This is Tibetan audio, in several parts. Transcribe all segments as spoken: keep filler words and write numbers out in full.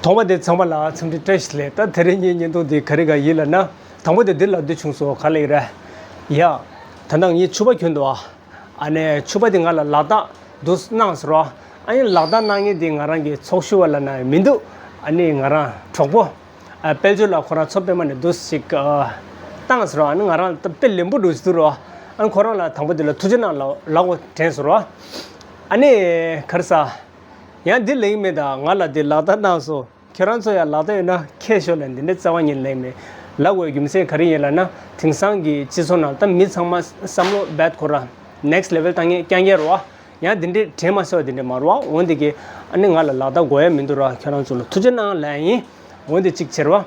ཐོག་མ་དེ་ཚང་མ་ལ་འཚམས་འདྲི་བཀྲ་ཤིས་བདེ་ལེགས། ད་དེ་རིང་ངའི་བརྙན་ཐུང་འདི་ག་རེ་ག་ཡིན་ལབ་ན། དང་པོ་དེ་འདི་ལབ་འདོད་བྱུང་སོང་། ག་ལབ་ཡིན་རེད། ཡ། ད་ལྟ་ངས་ཕྱུ་པ་གྱོན་འདུག་ཨ། ཨ་ནི་ཕྱུ་པ་དེ་ང་ལ་ལག་རྟགས་འདུག་གནང་ཟེར་རོ། ཨ་ནི་ལག་རྟགས་གནང་མཁན་དེ་ང་རང་གི་ཚོགས་ཞུགས་པ་ལབ་ན་མི་འདུག་ཨ་ནི་ང་རང་གྲོགས་པོ། ཨ། དཔལ་འབྱོར་ལགས་ཁོ་རང་མཚོ་པདྨ་ནས་འདུག་ཅིག་ཨ། བཏང་ཟེར་རོ། ཨ་ནི་ང་རང་ད་དཔེ་ལེན་པོ་འདུག་ཟེར་རོ། ཨ་ནི་ཁོ་རང་ལ་དང་པོ་དེ་ལ་ཐུགས་རྗེ་གནང་ལབ་ལབ་དགོས་དྲན་ཟེར་རོ། ཨ་ནི་ག་རེ་ཟ། ཡང་འདི་ལབ་ཀྱི་མེད་ད། ང་ལ་དེ་ལག་རྟགས་གནང་སོང་། ཁྱེད་རང་ཚོ་ཡང་ལག་རྟགས་ཡོད་ན་ཁྱེར་ཤོག་ལབ། འདི་འདྲའི་རྩ་བ་ཉིད་ལབ་ཀྱི་མེད། ལབ་དགོས་རྒྱུ་མཚན་ག་རེ་ཡིན་ལབ་ན། དེང་སང་གི་སྤྱི་ཚོགས་ནང་ད་མི་ཚང་མ་བསམ་བློ་རྦད་ཁོ་རང་next level་བཏང་མཁན་རྐྱང་རྐྱང་རེད་བ། ཡང་འདི་འདྲའི་དྲན་མ་སོང་བ་འདི་འདྲ་མ་རེད་བ། འོན་ཏེ་གི་ཨ་ནི་ང་ལ་ལག་རྟགས་དགོས་ཡ་མི་འདུག་ར། ཁྱེད་རང་ཚོ་ལ་ཐུགས་རྗེ་གནང་ལབ་ཡིན། འོན་ཏེ་གཅིག་བྱས་ར་བ།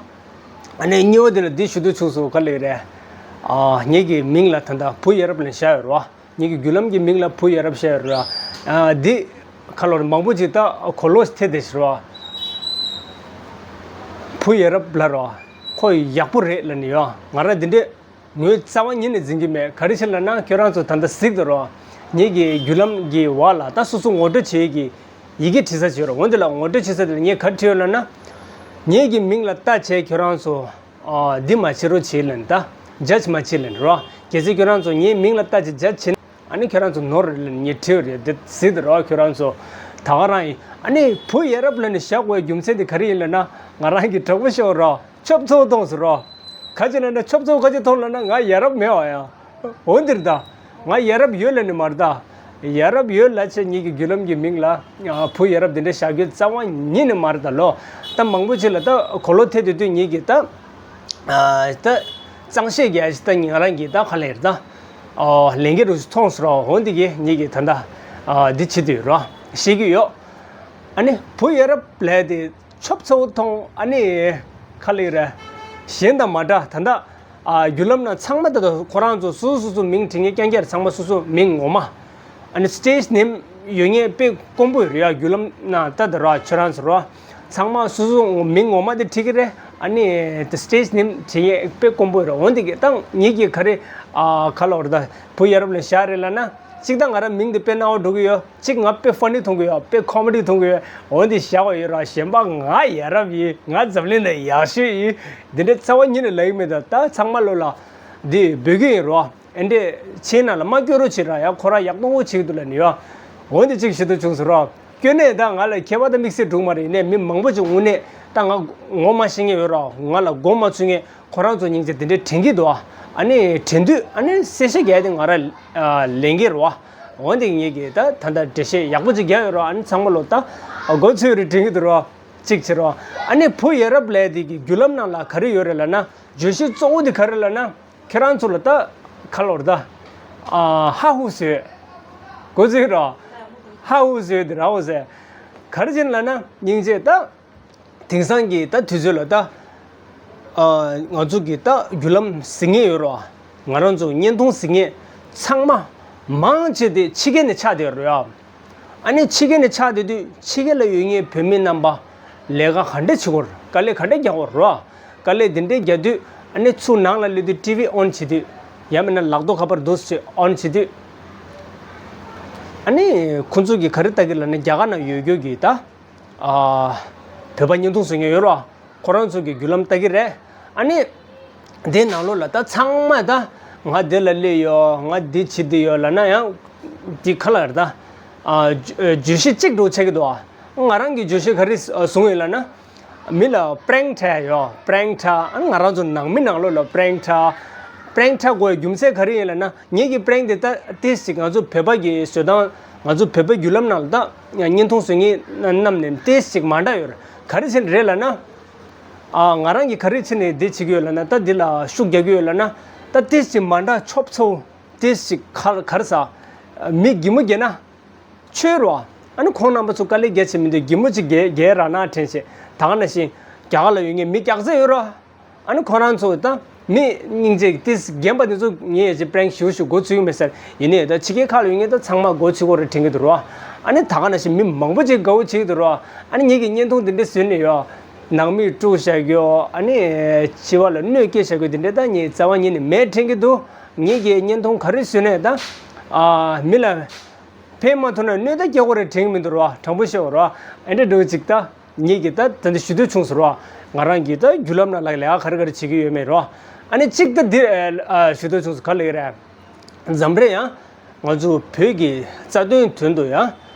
ཨ་ནི་གཉིས་པ་འདི་ལ་འདི་ཞུ་འདོད་བྱུང་སོང་། ག་ལབ་ཀྱི་རེད། ཨ། ངེད་ཀྱི་མིང་ལ་ད་ལྟ་བུ་ཡ་རབས་ལབ་བཞག་ཡོད་ར་བ། ངེད་ཀྱི་བརྒྱུད་ལམ་གྱི་མིང་ལ་བུ་ཡ་རབས་བཞག་ཡོད་ར། ཨ། འདི་ཁ་ལོར་མང་པོ་ཅིག་ད་གོ་ལོག་ཐེབས་བསྡད་ཤག་ར་བ། བུ་ཡ་རབས་ལབ་ར་བ། ཁོ་ཡག་པོ་རེད་ལབ་ནི་ཡོད། ང་རང་འདི་འདྲས། ངོས་རྩ་བ་ཉིད་ནས་འཛིན་གྱི་མེད། ག་རེ་བྱས་ལབ་ན་ཁྱོད་རང་ཚོ་ད་ལྟ་གཟིགས་འདུག་རོ། ངེད་ཀྱི་བརྒྱུད་ལམ་གྱི་འོག་ལ་ད་སོ་སོ་ངོ་སྤྲོད་བྱེད་ཀྱི་ཡི་གེ་བྲིས་ས་ཅིག་ཡོད་རོ། འོན་ཏེ་ལ་ངོ་སྤྲོད་བྱེད་ས་དེ་ལ་ངས་ག་རེ་བྲིས་ཡོད་ལབ་ན། ངེད་ཀྱི་མིང་ལ་ལྟ་བྱས་ཁྱོད་རང་ཚོ་ཨ་འདི་མ་བྱེད་རོགས་བྱེད་ལབ་ནི། ད་ཇ་ཇི་མ་བྱེད་ལབ་ནི་རོ། གལ་སྲིད་ཁྱོད་རང་ཚོ་ངའི་མིང་ལ་ལྟ་བྱས་ཇ་ཇི་བྱེད་ན། ཨ་ནི་ཁྱོད་རང་ཚོ་ནོར་རེད་ལབ་ནི་ངས་བྲིས་ཡོད་རེད། དེ་གཟིགས་འདུག་རོ་ཁྱོད་རང་ཚོ། ད་ག་རང་ཡིན། ཨ་ནི་བུ་ཡ་རབས་ལབ་ནི་བཞག་དགོས་རྒྱུ་མཚན་དེ་ག་རེ་ཡིན་ལབ་ན། ང་རང་གི་གྲོགས་པོ་ཤོར་རོ། ཆོབ་ཚོ་མཐོང་ཟེར་རོ། ག་ཅི་ན་ན་ཆོབ་ཚོ་ག་ཅི་མཐོང་ལབ་ན། ང་ཡ་རབས་མེད་བ་ཡ། འོ་འདིར་ད། ང་ཡ་རབས་ཡོད་ལབ་ནི་མ་རེད་ད། ཡ་རབས་ཡོད་ལབ་བྱས་ངེད་ཀྱི་བརྒྱུད་ལམ་གྱི་མིང་ལ་ཨ་བུ་ཡ་རབས་འདི་འདྲ་བཞག་རྒྱུ་རྩ་བ་ཉིད་ནས་མ་རེད་ད་ལོ། ད་མང་པོ་ཅིག་ལ་ད་གོ་ལོག་ཐེབས་དུས་དུས་ངེད་ཀྱི་ད་ཨ་ད་གཙང་བཤད་རྒྱག་ཅིག་ད་ང་རང་གིས་ད་ག་ལེར་ད་ཨ་ལེན་གྱི་རུ་མཐོང་ཟེར་རོ། འོ་འདི་གི་ངེད་ཀྱི་ད་ད་ཨ་འདི་བྱེད་དུས་རོ་ཤེས་ཀྱི་ཡོད། ཨ་ནི་བུ་ཡ་རབས་ལབ་དེ། ཆོབ་ཚོ་མཐོང་། ཨ་ནི་ག་ལེར་གཞན་དང་མ་འདྲ། ད་ལྟ་ཨ་བརྒྱུད་ལམ་ནང་ཚང་མ་ད་ལྟ་ཁོ་རང་ཚོ་སོ་སོ་སོ་སོ་མིང་བྲིས་མཁན་རྐྱང་རྐྱང་རེད། ཚང་མ་སོ་སོ་མིང་ངོ་མ། ཨ་ནི་སི་ཊེ་ཇི་ནེམ་ཡོད་མཁན་དཔེ་དཀོན་པོ་ཡོད་རེད་ཡ། བརྒྱུད་ལམ་ནང་ད་ལྟ་ར་ཁྱོད་རང་ཚོ་ར་ཚང་མ་སོ་སོ་མིང་ངོ་མ་དེ་བྲིས་ཀྱི་རེད། ཨ་ནི་དེ་སི་ཊེ་ཇི་ནེམ་བྲིས་མཁན་དཔེ་དཀོན་པོ་ཡོད་རེད། འོན་ཏེ་གི་ད་ངེད་ཀྱི་ག་རེ་ཨ་ག་ལབ་རེད། ད་བུ་ཡ་རབས་ལབ་བཞག་རེད་ལབ་ན། གཅིག་ད་ང་རང་མིང་དེ་དཔེ་སྣང་བ་འགྲོ་གི་ཡོད། གཅིག་ང་དཔེ་ཕ་ནི་མཐོང་གི་ཡོད། དཔེ་ཁོ་མེ་ཌི་མཐོང་གི་ཡོད། འོ་འདི་བཞག་པ་ཡོད་ར། གཞན་པ་ང་ཡ་རབས་ཡིན། ང་འཛམ་གླིང་ནང་ཡག་ཤོས་ཡིན། འདི་འདྲའི་རྩ་བ་ཉིད་ནས་ལབ་ཀྱི་མེད། ད་ད་ཚང་མ་ལོ་ལ་འདི་འབོད་ཀྱི་ཡིན་རོ། ཨེ་འདྲས་ཆེ་ན་ལ་མ་སྐྱོ་རོ་བྱེད་ར་ཡ། ཁོ་རང་ཡག་པོ་བྱེད་ཀྱི་འདུག་ལབ་ནི་ཡོད། འོ་འདི་གཅིག་ཞུ་འདོད་བྱུང་ཟེར་རོ། སྐྱོ་ནས་ད་ང་ལ་ཁྱད་པར་དང་དམིགས་བསལ་འགྲོ་གི་མ་རེད། ཡིན་ནའི་མི་མང་པོ་ཅིག་དངོས་གནས་ད་ང་ངོ་མ་ཤེས་མཁན་ཡོད་ར། ང་ལ་མགོ་མ་ཚོས་མཁན། ཁོ་རང་ཚོ་སྙིང་རྗེ་དེ་འདྲའི་དྲན་གྱི་འདུག་ཨ་ནི་དྲན་དུས་ཨ་ནི་གསལ་བཤད་རྒྱག་དེ་ང་རང་ལེན་གྱི་རེད་བ། འོན་ཏེ་ངེད་ཀྱིས་ད་ད་ལྟ་འགྲེལ་བཤད་ཡག་པོ་ཅིག་རྒྱག་ཡོད་རེད་བ། ཨ་ནི་ཚང་མ་ལོ་ད་མགོ་ཚོས་རེད་དྲན་གྱི་འདུག་རེད་བ། གཅིག་བྱེད་རེད་བ། ཨ་ནི་བུ་ཡ་རབས་ལབ་དེ་གི་བརྒྱུད་ལམ་ནང་ལ་ག་རེ་ཡོད་རེད་ལབ་ན། བརྗོད་གཞི་གཙོ་བོ་དེ་ག་རེ་ལབ་ན། ཁྱེད་རང་ཚོ་ལ་ད་ག་ལབ་རེད་ད། ཧ་ཧུ་བཟོས། མགོ་ཚོས་རེད་བ། ཧ་ཧུ་བཟོས་དེ་རེད་བ་ཟེར། ག་རེ་བྱས་ལབ་ན་སྙིང་རྗེ་ད། དེང་སང་གི་ད་དུས་ཚོད་ལ་ད། ཨ་ང་ཚོ་གི་ད་བརྒྱུད་ལམ་གཟིགས་མཁན་ཡོད་རེད་བ། ང་རང་ཚོ་བརྙན་ཐུང་གཟིགས་མཁན་ཚང་མ་མང་ཆེ་དེ་ཕྱི་རྒྱལ་ནས་ཆགས་བསྡད་ཡོད་རེད་བ། ཨ་ནི་ཕྱི་རྒྱལ་ནས་ཆགས་བསྡད་དུས་ཕྱི་རྒྱལ་ལ་ཡོད་མཁན་བོད་མི་རྣམ་པ་ལས་ཀ་ག་འདྲ་བྱེད་ཀྱི་ཡོད་རེད། དཀའ་ལས་ག་འདྲ་རྒྱག་གི་ཡོད་རེད་བ། དཀའ་ལས་དེ་འདྲ་རྒྱག་དུས་ཨ་ནི་ཚུར་ནང་ལ་སླེབས་དུས་ཊི་ཝི་ཨོན་བྱེད་དུས། ཡང་མིན་ན་ལག་ཐོག་ཁ་པར་འདུག་སེ་ཨོན་བྱེད་དུས། ཨ་ནི་ཁོ་ཚོ་གིས་ག་རེ་ལྟ་གི་ལབ་ན། རྒྱ་གར་ནང་ཡོད་རྒྱུ་གི་ད། ཨ། བོད་པ་བརྙན་ཐུང་བཟོ་མཁན་ཡོད་རེད་བ། ཁོ་རང་ཚོ་གི་བརྒྱུད་ལམ་ལྟ་གི་རེད། ཨ་ནི། དེའི་ནང་ལོགས་ལ་ད་ཚང་མ་ད། ང་འདི་ལ་སླེབས་ཡོད། ང་འདི་བྱེད་འདི་ཡོད་ལབ་ན་ཡང་། འདི་ག་ལ་རེད་ད། ཨ། བརྗོད་བརྗོད་གཞི་གཅིག་འདྲ་བོ་ཆགས་ཀྱི་འདུག་ཨ། ང་རང་གི་བརྗོད་གཞི་ག་རེ་བཟུང་ཡོད་ལབ་ན། མི་ལ་པྲེང་འཁྲབ་ཡོད། པྲེང་འཁྲབ། ཨ་ནི་ང་རང་ཚོ་ནང་མི་ནང་ལོགས་ལ་པྲེང་འཁྲབ། པྲེང་འཁྲབ་དགོས་རྒྱུ་མཚན་ག་རེ་ཡིན་ལབ་ན། ངེད་ཀྱི་པྲེང་དེ་ད་ཏིས་ཅིག་ང་ཚོ་བོད་པ་གི་བཟོ་སྟངས། ང་ཚོ་བོད་པའི་བརྒྱུད་ལམ་ནང་ལ་ད་བརྙན་ཐུང་བཟོ་མཁན་རྣམས་ནས་ཏིས་ཅིག་མ་འདྲ་ཡོད་རེད། ག་རེ་བྱས་ནས་རེད་ལབ་ན། ཨ། ང་རང་གིས་ག་རེ་བྱས་ནས་འདི་བྱེད་ཀྱི་ཡོད་ལབ་ན། ད་འདི་ལ་ཤུགས་རྒྱག་གི་ཡོད་ལབ་ན། ད་ཏིས་ཅིག་མ་འདྲ་ཆོབ་ཚོ། ཏིས་ཅིག་ག་ག་རེ་ཟ། མི་གད་མོ་བགད་ན། ཆོས་རོ། ཨ་ནི་ཁོང་རྣམ་པ་ཚོ་དཀའ་ལས་རྒྱག་བྱེད་མི་འདུག་གད་མོ་ཅིག་བགད་བགད་ར་ན་དྲན་བྱེད། ད་ག་ནང་བཞིན་རྒྱ་གར་ལ་ཡོད་མཁན་མི་རྒྱགས་ཚད་ཡོད་རོ། ཨ་ནི་ཁོ་རང་ཚོ་ད་མི་སྙིང་རྗེ་ཏིས་རྒན་པ་དེ་ཚོ་ངས་ཡ་ཅིག་པྲེང་ཞུ་ཞུ་མགོ་ཚོས་ཀྱི་མེད་ཟེར། ཡིན་ནའི་ད་ཕྱི་རྒྱལ་ཁག་ལ་ཡོད་མཁན་ད་ཚང་མ་མགོ་ཚོས་ཀྱི་ཡོད་རེད་དྲན་གྱི་འདུག་རོ། ཨ་ནི་ད་ག་ནང་བཞིན་མི་མང་པོ་ཅིག་དགའ་བོ་བྱེད་ཀྱི་འདུག་རོ། ཨ་ནི་ངེད་ཀྱིས་བརྙན་ཐུང་འདི་འདྲ་བཟོས་ནས་ཡོད། ནང་མི་དཀྲུག་བཞག་རྒྱུ། ཨ་ནི་སྤྱི་བ་ལ་གནོད་སྐྱེལ་བཞག་རྒྱུ་འདི་འདྲ་ད་ངས་རྩ་བ་ཉིད་ནས་མེད་དྲན་གྱི་འདུག་ངེད་ཀྱིས་བརྙན་ཐུང་ག་རེ་བཟོས་ནས་ད། ཨ། མི་ལ་ཕན་མ་ཐོགས་ན་གནོད་ད་སྐྱེལ་དགོས་རེད་དྲན་གྱི་མི་འདུག་རོ། དྲང་པོ་བཤད་རོ། ཨ་འདྲ་འདྲ་བོ་ཅིག་ད། ངེད་ཀྱིས་ད་ད་འདི་ཞུ་འདོད་བྱུང་ཟེར་བ། ང་རང་གིས་ད་བརྒྱུད་ལམ་ནང་ལ་ལས་ཀ་ག་རེ་ག་རེ་བྱེད་ཀྱི་ཡོད་མེད་རོ། ཨ་ནི་གཅིག་ད་འདི་ཨ་ཞུ་འདོད་བྱུང་ཟེར་ག་ལ་ཡོད་རེད། འཛམ་རེ་ཡང་ང་ཚོ་བོད་ཀྱི་རྩ་དོན་དོན་དུ་ཡང་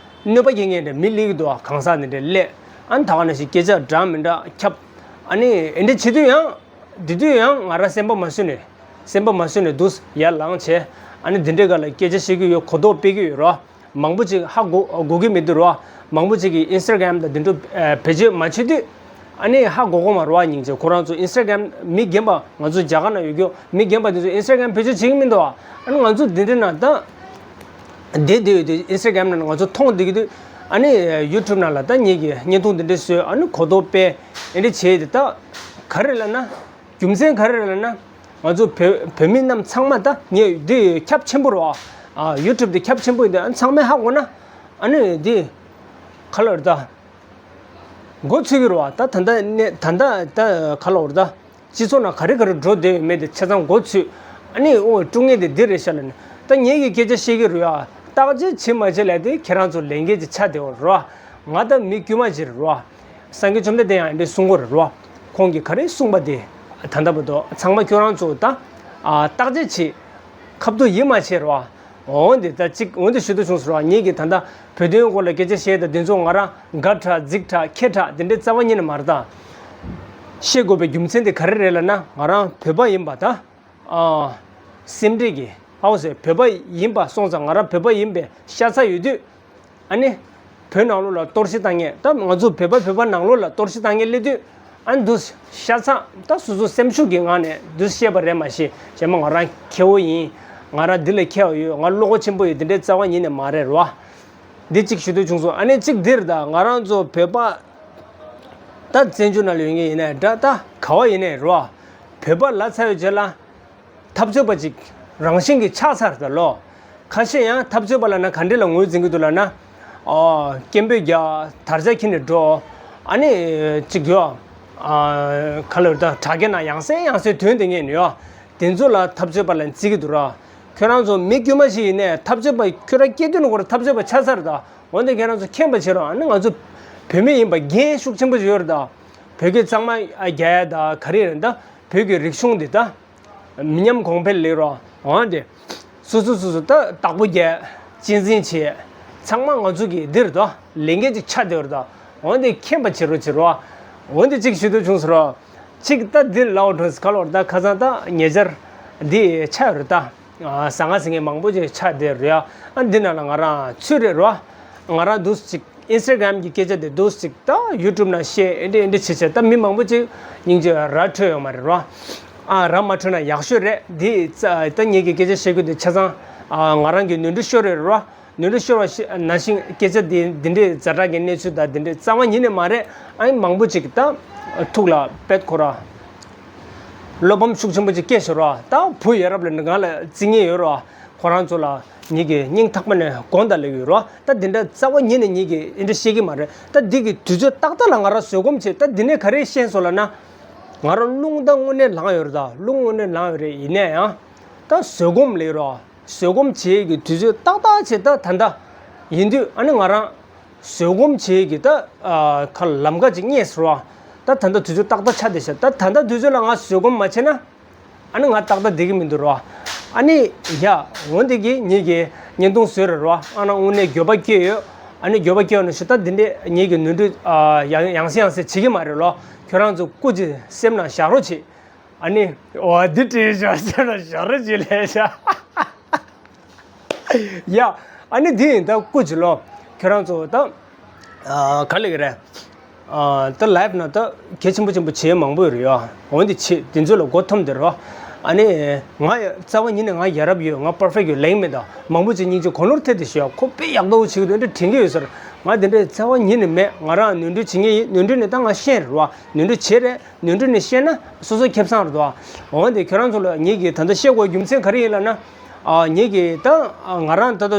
གནོད་པ་སྐྱེལ་མཁན་འདྲ་མི་སླེབས་ཀྱི་འདུག་གང་ཟག་འདི་འདྲ་སླེབས། ཨ་ནི་ད་ག་ནང་བཞིན་སྐད་ཆ་འདྲ་མི་འདྲ་ཁྱབ། ཨ་ནི་འདི་འདྲ་བྱེད་དུས་ཡང་། དེ་དུས་ཡང་ང་རང་སེམས་པ་མ་བཟོད་ནས། སེམས་པ་མ་བཟོད་ནས་འདུག་ཡར་ལངས་བྱས། ཨ་ནི་འདི་འདྲའི་སྒང་ལ་སྐད་ཆ་བཤད་ཀྱི་ཡོད། གོ་རྟོགས་སྤེལ་གྱི་ཡོད་རོ། མང་པོ་ཅིག་ཧ་གོ་གོ་གི་མི་འདུག་རོ། མང་པོ་ཅིག་གིས་ཨིན་སི་ཊ་གྷ་རམ་དང་དེ་འདྲ་ཨ་བེད་སྤྱོད་མ་བྱེད་དུས། ཨ་ནི་ཧ་གོ་གོ་མ་རོ། ཨ་སྙིང་རྗེ། ཁོ་རང་ཚོ་ཨིན་སི་ཊ་གྷ་རམ་མི་རྒན་པ་ང་ཚོ་རྒྱ་གར་ན་ཡོད་རྒྱུ་མི་རྒན་པ་དེ་ཚོ་ཨིན་སི་ཊ་གྷ་རམ་བེད་སྤྱོད་བྱེད་ཀྱི་མི་འདུག་ཨ་ནི་ང་ཚོ་འདི་འདྲའི་ནང་ད་བསྡད་བསྡད་ཡོད་དུས་ཨིན་སི་ཊ་གྷ་རམ་ནང་ང་ཚོ་མཐོང་བསྡད་ཀྱི་དུས། ཨ་ནི་ཡུ་ཊུབ་ནང་ལ་ད་ངེད་ཀྱིས་བརྙན་ཐུང་འདི་འདྲ་བཟོས། ཨ་ནི་གོ་རྟོགས་སྤེལ་འདི་འདྲ་བྱས་ཏེ། ད་ག་རེ་ལབ་ན། རྒྱུ་མཚན་ག་རེ་རེད་ལབ་ན། ང་ཚོ་བོད་བོད་མི་རྣམས་ཚང་མ་ད་ངས་འདི་ཁྱབ་ཆེན་པོ་རེད་བ། ཨ་ཡུ་ཊུབ་འདི་ཁྱབ་ཆེན་པོ་ཡིན་དུས། ཨ་ཚང་མས་ཧ་གོ་ན། ཨ་ནི་འདི་ག་ལ་རེད་ད། མགོ་ཚོས་ཀྱི་རེད་བ། ད་ད་ལྟ་ནས་ད་ལྟ་ད་ག་ལ་རེད་ད། སྤྱི་ཚོགས་ནང་ག་རེ་ག་རེ་འགྲོ་བསྡད་ཡོད་མེད་དེ་ཆ་ཚང་མགོ་ཚོས། ཨ་ནི་ཨོ་དཀྲུག་མཁན་དེ་འདི་རེད་ཤག་ལབ་ནས། ད་ངེད་ཀྱིས་སྐད་ཆ་བཤད་ཀྱི་རེད་ཨ། བརྟག་དཔྱད་བྱེད་མ་བྱེད་ལབ་དུས་ཁྱེད་རང་ཚོ་ལས་འགན་ཅིག་ཆགས་བསྡད་ཡོད་རེད་བ། ང་ད་མི་དཀྱུས་མ་ཅིག་རེད་བ། སངས་རྒྱས་བཅོམ་ལྡན་འདས་ཡང་འདི་གསུང་གི་རེད་རོ། ཁོང་གིས་ག་རེ་གསུངས་པ་དེ། ད་ལྟ་བར་དུ་ཚང་མ་ཁྱོད་རང་ཚོ་ད་ཨ་བརྟག་དཔྱད་བྱེད། ཁ་བསྡུར་ཡེད་མ་བྱེད་རོ། འོན་ཏེ་ད་ཅིག་འོན་ཏེ་ཞུ་འདོད་བྱུང་ཟེར་བ། ངེད་ཀྱིས་ད་ལྟ་བོད་དོན་སྐོར་ལ་སྐད་ཆ་བཤད། ད་དེ་ཚོ་ང་རང་དགའ་དྲགས་འཛིགས་དྲགས་མཁས་དྲགས་དེ་འདྲའི་རྩ་བ་ཉིད་ནས་མ་རེད་ད། བཤད་དགོས་པའི་རྒྱུ་མཚན་དེ་ག་རེ་རེད་ལབ་ན། ང་རང་བོད་པ་ཡིན་པ་ད། ཨ། སེམས་ཁྲལ་གྱི་ཧ་གོ་སོང་། བོད་པ་ཡིན་པ་སོང་ཙང་། ང་རང་བོད་པ་ཡིན་པའི་ཤ་ཚ་ཡོད་དུས། ཨ་ནི། བོད་ནང་ལོགས་ལ་གཏོར་བཤིག་བཏང་མཁན། ད་ང་ཚོ་བོད་པ་བོད་པ་ནང་ལོགས་ལ་གཏོར་བཤིག་བཏང་མཁན་སླེབས་དུས། ཨ་ནི་འདུག་ཤ་ཚ། ད་སོ་སོ་སེམས་ཤུགས་ཀྱི་ངང་ནས་འདུག་བཤད་པ་རེད། མ་གཞི་གཞན་པ་ང་རང་མཁས་པོ་ཡིན། ང་རང་འདི་ལ་མཁས་པ་ཡོད། ང་བློ་ཁོག་ཆེན་པོ་ཡོད། འདི་འདྲའི་རྩ་བ་ཉིད་ནས་མ་རེད་རོ། འདི་གཅིག་ཞུ་འདོད་བྱུང་སོང་། ཨ་ནི་གཅིག་འདིར་ད་ང་རང་ཚོ་བོད་པ་ད་བཙན་བྱོལ་ནང་ལ་ཡོད་མཁན་ཡིན་ནའི་འདྲ། ད་ག་བ་ཡིན་ནའི་རོ། བོད་པ་ལབ་ཚར་བའི་རྗེས་ལ། འཐབ་རྩོད་པ་ཅིག་རང་བཞིན་གྱིས་ཆགས་ཚར་ད་ལོ། ཁ་ཤས་ཡང་འཐབ་རྩོད་པ་ལབ་ན་ག་འདྲ་ལ་ངོས་འཛིན་གྱི་འདུག་ལབ་ན། ཨོ། སྐད་འབོད་རྒྱག། དར་ཆ་འཁྱེར་ནས་འགྲོ། ཨ་ནི་ཅིག་ཡོད། ཨ། ག་ལ་ད་དྲ་རྒྱ་ནང་ཡང་སེ་ཡང་སེ་ཐོན་བསྡད་མཁན་ཡོད། དེ་ཚོ་ལ་འཐབ་རྩོད་པ་ལབ་བརྩི་གི་འདུག་ར། ཁྱོད་རང་ཚོ་མི་དཀྱུས་མ་ཞིག་ཡིན་ནའི་འཐབ་རྩོད་པ། ཁྱོད་རང་སྐྱེས་དུས་ནས་ཁོ་རང་འཐབ་རྩོད་པ་ཆགས་ཚར་ད། འོན་ཏེ་ཁྱེད་རང་ཚོ་མཁྱེན་པ་བྱེད་རོགས། ཨ་ནི་ང་ཚོ་བོད་མི་ཡིན་པ་འགན་ཤུགས་ཆེན་པོ་ཞིག་ཡོད་རེད་ད། བོད་སྐད་གཙང་མ་རྒྱག་ཡ་ད་ག་རེ་རེད་ད། བོད་ཀྱི་རིག་གཞུང་འདི་ད། མི་ཉམས་གོང་འཕེལ་ལེགས་རོགས། འོན་ཏེ། སོ་སོ་སོ་སོ་ད་བདག་པོ་རྒྱག། གཅེས་འཛིན་བྱེད། ཚང་མ་ང་ཚོ་གི་འདིར་ད་ལས་འགན་ཅིག་ཆགས་བསྡད་ཡོད་རེད་ད། འོན་ཏེ་མཁྱེན་པ་བྱེད་རོགས་བྱེད་རོགས། འོན་ཏེ་གཅིག་ཞུ་འདོད་བྱུང་ཟེར་རོགས། གཅིག་ད་འདི་ལའོ་འགྲོ་སི་ཁ་ལོར་ད་ཁ་སང་ད་ཉེ་ཆར་འདི་ཆགས་ཡོད་རེད་ད། ཟ་ང་ཟིང་ངེ་མང་པོ་ཅིག་ཆགས་བསྡད་རེད་ཨ། འདི་ནང་ལ་ང་རང་ཚུད་རེད་རོ། ང་རང་འདུག་ཅིག་ཨིན་སི་ཊ་གྷ་རམ་གྱི་སྐད་ཆ་དེ་འདུག་ཅིག་ད་ཡུ་ཊུབ་ནང་བཤད། ཨེ་འདྲ་ཨེ་འདྲ་བྱེད་བྱེད་ད་མི་མང་པོ་ཅིག་སྙིང་རྗེ་ར་འཕྲོད་ཡོད་མ་རེད་རོ། ཨ་ར་མ་འཕྲོད་ན་ཡག་ཤོས་རེད། འདི་ད་ངེད་ཀྱི་སྐད་ཆ་བཤད་རྒྱུ་དེ་ཆ་ཚང་ང་རང་གི་ནོར་འཁྲུལ་ཤོར་རེད་རོ། ནོར་འཁྲུལ་ཤོར་བ་ནང་བཞིན་སྐད་ཆ་འདི་འདི་འདྲའི་ཛ་དྲག་གི་གནས་ཚུལ་དང་འདི་འདྲའི་རྩ་བ་ཉིད་ནས་མ་རེད། ཨ་ནི་མང་པོ་ཅིག་ད་ཐུགས་ལ་དཔེ་ཁོ་ར་བློ་ཕམ་ཤུགས་ཆེན་པོ་ཅིག་སྐྱེས་ཤོར་རོ། ད་བུ་ཡ་རབས་ལ་ང་ལ་བརྩི་མཁན་ཡོད་རོ། ཁོ་རང་ཚོ་ལ་ངེད་ཀྱི་སྙིང་ཐག་པ་ནས་དགོངས་དག་ལབ་ཡོད་རོ། ད་འདི་འདྲ་རྩ་བ་ཉིད་ནས་ངེད་ཀྱིས་ཨེ་འདྲ་བཤད་ཀྱི་མ་རེད། ད་འདི་གི་དུས་ཚོད་ཏག་ཏག་ལ་ང་རང་བཟོད་སྒོམ་བྱས། ད་འདི་ནས་ག་རེ་ཤེས་སོང་ལབ་ན། ང་རང་རླུང་ད་དངོས་གནས་ལངས་ཡོད་རེད། ད་རླུང་དངོས་གནས་ལངས་ཡོད་རེད། ཡིན་ན་ཡང་ད་བཟོད་སྒོམ་ལས་རོ། བཟོད་སྒོམ་བྱེད་ཀྱི་དུས་ཚོད་ཏག་ཏག་བྱས། ད་ད་ལྟ་ཡིན་དུས་ཨ་ནི་ང་རང་བཟོད་སྒོམ་བྱེད་ཀྱི་ད་ཁ་ལམ་ཁ་ཅིག་རྙེད་སོང་རོ། ད་ད་ལྟ་དུས་ཚོད་ཏག་ཏག་ཆགས་བསྡད་ཤག་ད་ད་ལྟ་དུས་ཚོད་ལ་ང་བཟོད་སྒོམ་མ་བྱས་ན། ཨ་ནི་ང་ཏག་ཏག་བསྡད་ཀྱི་མི་འདུག་རོ། ཨ་ནི་ཡ། འོན་ཏེ་གི་ངེད་ཀྱི་བརྙན་ཐུང་བཟོས་རེད་རོ། ཨ་ནི་དངོས་གནས་འགྱོད་པ་སྐྱེས་ཡོད། ཨ་ནི་འགྱོད་པ་སྐྱེས་ཡོད་ནི་ཞུ། ད་འདི་འདྲས་ངེད་ཀྱི་ནོར་འཁྲུལ་ཨ་ཡང་ཡང་སེ་ཡང་སེ་བྱེད་ཀྱི་མ་རེད་ལོ། ཁྱོད་རང་ཚོ་སྐུ་མཁྱེན་སེམས་ནང་བཞག་རོགས་བྱེད། ཨ་ནི། འོ་འདི་བྲིས་ཤག་སེམས་ནང་བཞག་རོགས་བྱེད་ལབ་ཤག་ཡ། ཨ་ནི་འདི་ཡིན་ད་སྐུ་མཁྱེན་ལོ། ཁྱོད་རང་ཚོ་ད། ཨ་ག་ལབ་ཀྱི་རེད། ཨ་ད་ལའིབ་ནང་ད་གལ་ཆེན་པོ་ཆེན་པོ་བྱེད་མང་པོ་ཡོད་རེད་ཡ། འོན་ཏེ་བྱེད་དེ་ཚོ་ལ་མགོ་འཐོམས་བསྡད་རོགས། ཨ་ནི་ང་ཡ་རྩ་བ་ཉིད་ནས་ང་ཡ་རབས་ཡོད། ང་པར་ཕེག་ཡོད་ལབ་ཀྱི་མེད། ད་མང་པོ་ཅིག་སྙིང་རྗེ་གོ་ནོར་ཐེབས་བསྡད་ཤག་ཁོ་དཔེ་ཡག་པོ་བྱེད་ཀྱི་འདུག་འདི་དྲན་གྱི་ཡོད་ཟེར། ང་དེ་འདྲའི་རྩ་བ་ཉིད་ནས་མེད། ང་རང་ནོར་འཁྲུལ་བྱེད་མཁན་ཡིན། ནོར་འཁྲུལ་ནི་ད་ང་ཤེས་རེད་བ། ནོར་འཁྲུལ་བྱེད་རེད། ནོར་འཁྲུལ་ནི་ཤེས་ན་སོ་སོ་ཁེ་བཟང་རེད་དོ། འོན་ཏེ་ཁྱོད་རང་ཚོ་ལ་ངེད་ཀྱིས་ད་ལྟ་བཤད་དགོས་རྒྱུ་མཚན་ག་རེ་ཡིན་ལབ་ན། ཨ་ངེད་ཀྱིས་ད་ང་རང་ད་ལྟ་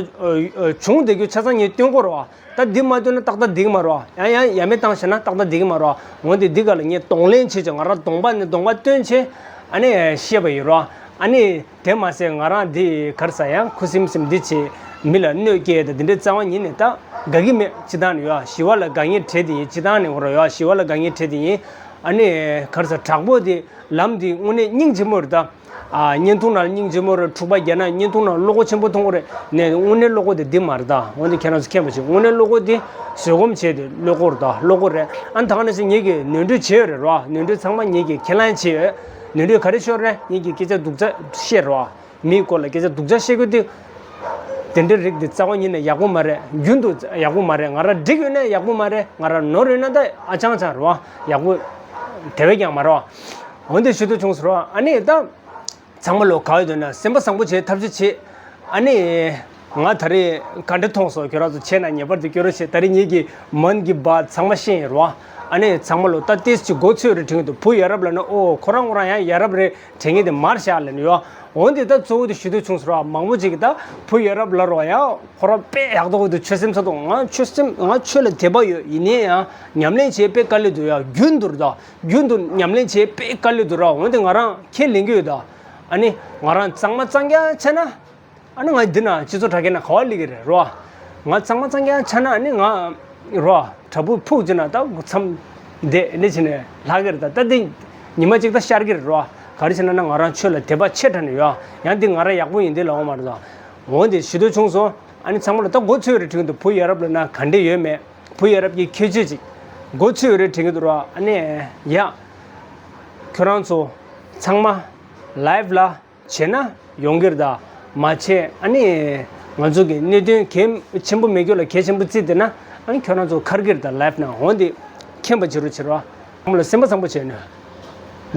བྱུང་བསྡད་རྒྱུ་ཆ་ཚང་ངས་སྟོན་དགོས་རེད་བ། ད་འདི་མ་སྟོན་ན་ཏག་ཏག་བསྡད་ཀྱི་མ་རེད་བ། ཡང་ཡང་ཡ་མེད་བཏང་བཞག་ན་ཏག་ཏག་བསྡད་ཀྱི་མ་རེད་བ། འོན་ཏེ་འདི་ག་ལ་ངས་གདོང་ལེན་བྱེད་ཅིག་ང་རང་གདོང་པ་ནས་གདོང་པ་སྟོན་བྱས། ཨ་ནི་བཤད་པ་ཡིན་རོ། ཨ་ནི་དེ་མ་ཟད་ང་རང་འདི་ག་རེ་ཟ་ཡང་ཁུ་སིམ་སིམ་འདི་བྱེད། མི་ལ་གནོད་སྐྱེལ་ད་དེ་འདྲའི་རྩ་བ་ཉིད་ནས་ད་དགའ་གི་མེད། སྤྱིར་བཏང་ནས་ཡོད། ཞི་བ་ལ་དགའ་ངེས་བྲལ་དེ་ཡིན། སྤྱིར་བཏང་ནས་འོ་ར་ཡོད། ཞི་བ་ལ་དགའ་ངེས་བྲལ་དེ་ཡིན། ཨ་ནི་ག་རེ་ཟེར། དྲག་པོ་དེ་ལམ་དེ་དངོས་གནས་སྙིང་རྗེ་མོ་རེད་ད། ཨ། བརྙན་ཐུང་ནང་སྙིང་རྗེ་མོ་རེད། འཁྲུག་པ་རྒྱག་ན་བརྙན་ཐུང་ནང་བློ་ཁོག་ཆེན་པོ་མཐོང་གི་རེད། ནས་དངོས་གནས་བློ་ཁོག་དེ་འདི་མ་རེད་ད། འོན་ཏེ་ཁྱེད་རང་ཚོ་མཁྱེན་པ་བྱེད། དངོས་གནས་བློ་ཁོག་དེ་བཟོད་སྒོམ་བྱས་ཏེ་བློ་ཁོག་རེད་ད། བློ་ཁོག་རེད། ཨ་ནི་ད་ག་ནང་བཞིན་ངེད་ཀྱིས་ནོར་འཁྲུལ་བྱས་ཡོད་རེད་རོ། ནོར་འཁྲུལ་ཚང་མ་ངེད་ཀྱིས་ཁས་ལེན་བྱས་ཡོད། ནོར་འཁྲུལ་ག་རེ་ཤོར་རེད། ངེད་ཀྱིས་སྐད་ཆ་སྡུག་ཅག་བཤད་རོ། མིའི་སྐོར་ལ་སྐད་ཆ་སྡུག་ཅག་བཤད་དགོས་དུས། དེ་འདྲའི་རིགས་འདི་རྩ་བ་ཉིད་ནས་ཡག་པོ་མ་རེད། རྒྱུན་དུ་ཡག་པོ་མ་རེད། ང་རང་འགྲིག་ཡོད་ན་ཡག་པོ་མ་རེད། ང་རང་ནོར་ཡོད་ན་ད་ཨ་ཅང་ཅང་རེད་བ། ཡག་པོ་དེ་བས་ཀྱང་མ་རེད་བ། འོན་ཏེ་ཞུ་འདོད་བྱུང་སོང་ར། ཨ་ནི་ད་ཚང་མ་ལོ་ག་ཡོད་འདོད་ན་སེམས་པ་བཟང་པོ་བྱེད། ཐབས་ཤེས་བྱེད། ཨ་ནི་ང་ད་རེས་ག་འདྲ་མཐོང་སོང་། ཁྱོད་རང་ཚོ་བྱས་ན་ངེས་པར་དུ་སྐྱོར་རོགས་བྱེད། ད་རེས་ངེད་ཀྱི་མན་གྱི་བ་ཚང་མ་ཤེས་ཡིན་ར། ཨ་ནི་ཚང་མ་ལོ་ད་ཏིས་ཅིག་མགོ་ཚོས་རེ་དྲན་གྱི་འདུག་བུ་ཡ་རབས་ལབ་ན་ཨོ་ཁོ་རང་ཁོ་རང་ཡང་ཡ་རབས་རེད། དྲན་ངེས་དེ་མར་བཞག་ལ་ནི་ཡོད། འོན་ཏེ་ད་གཙོ་བོ་དེ་ཞུ་འདོད་བྱུང་སོང་ར། མང་པོ་ཅིག་གིས་ད་བུ་ཡ་རབས་ལབ་རོགས་ཡ། ཁོ་རང་དཔེ་ཡག་ཐོག་དུ་ཆོས་སེམས་ཚ་ཐོག་ང་ཆོས་སེམས་ང་ཆོས་ལ་དད་པ་ཡོད། ཡིན་ནའི་ཡང་ཉམས་ལེན་བྱེད་དཔེ་དཀའ་ལས་འདུག་ཡ། རྒྱུན་དུ་ར་ད་རྒྱུན་དུ་ཉམས་ལེན་བྱེད་དཔེ་དཀའ་ལས་འདུག་ར། འོན་ཏེ་ང་རང་ཁས་ལེན་གྱི་ཡོད་ད། ཨ་ནི་ང་རང་གཙང་མ་གཙང་རྐྱང་བྱས་ན། ཨ་ནི་ང་འདི་ན་སྤྱི་ཚོགས་དྲ་རྒྱ་ན་ག་བ་སླེབས་ཀྱི་རེད་རོ། ང་གཙང་མ་གཙང་རྐྱང་ཆགས་ན་ཨ་ནི་ང་རོ་དྲ་འབུ་ཕུག་ཅིག་ན་ད་མཚམས་བསྡད་ནི་བྱས་ནས་ལྷག་གི་རེད་ད། ད་འདི་ཉི་མ་གཅིག་ད་ཤར་གི་རེད་རོ། ག་རེ་བྱས་ན་ན་ང་རང་ཆོས་ལ་དད་པ་ཆེ་དྲགས་ནས་ཡོད། ཡང་འདི་ང་རང་ཡག་པོ་ཡིན་འདི་ལབ་ཡོད་མ་རེད་ད། འོན་ཏེ་ཞུ་འདོད་བྱུང་སོང་། ཨ་ནི་ཚང་མ་ལ་ད་མགོ་ཚོས་རེ་དྲན་གྱི་འདུག་བུ་ཡ་རབས་ལབ་ན་ག་འདྲས་ཡོད་མེད། བུ་ཡ་རབས་ཀྱི་ཁྱད་ཆོས་ཅིག་མགོ་ཚོས་རེ་དྲན་གྱི་འདུག་རོ། ཨ་ནི་ཡ། ཁྱོད་རང་ཚོ་ཚང་མ་ལའེབ་ལ་བྱས་ན་ཡོང་གི་རེད་ད། མ་བྱས་ཨ་ནི་ང་ཚོ་གི་གནད་དོན་གལ་ཆེན་པོ་མེད་རྒྱུ་ལ་གལ་ཆེན་པོ་བརྩིས་བསྡད་ན་ཨ་ནི་ཁྱོད་རང་ཚོ་འཁར་གི་རེད་ད། ལའེབ་ནང་འོན་ཏེ་མཁྱེན་པ་བྱེད་རོགས་བྱེད་རོགས། ཚང་མ་ལ་སེམས་པ་བཟང་པོ་བྱས་ནས།